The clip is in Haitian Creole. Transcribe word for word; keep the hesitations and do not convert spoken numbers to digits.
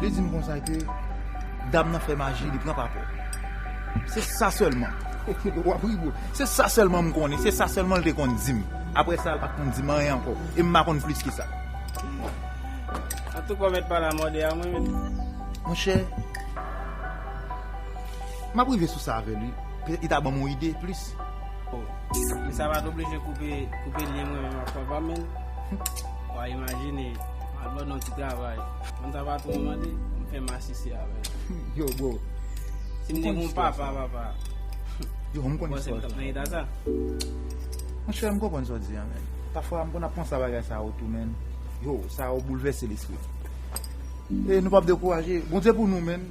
Li di m konsa ke dam nan fè maji, li pran pa pè. Se sa sèlman. W ap ri, bro. Se sa sèlman m konnen. Se sa sèlman l te konn di m. Apre sa, l pa t konn di m anyen ankò. E m pa konn plis ke sa. Antouka, w mèt pale a mòde a mwen menm. Monchè, m ap rive sou sa avè l, wi. Petèt li ta ban m yon ide plis. Men sa pa t oblije koupe koupe lyen mwen menm ak papa m, men. W a imajine, m al ban nou ti travay. Konn sa patwon mande, m fè masisi avè l. Yo, bro. Si m te gen yon papa, papa. Yo, m konn Mwen se m t ap nan eta sa. Monchè, m konprann sa w di a, men. Pafwa, m konn ap panse a bagay sa yo tou, men. Yo, sa yo boulvèse lespri m. E nou p ap dekouraje. Bondye pou nou, men.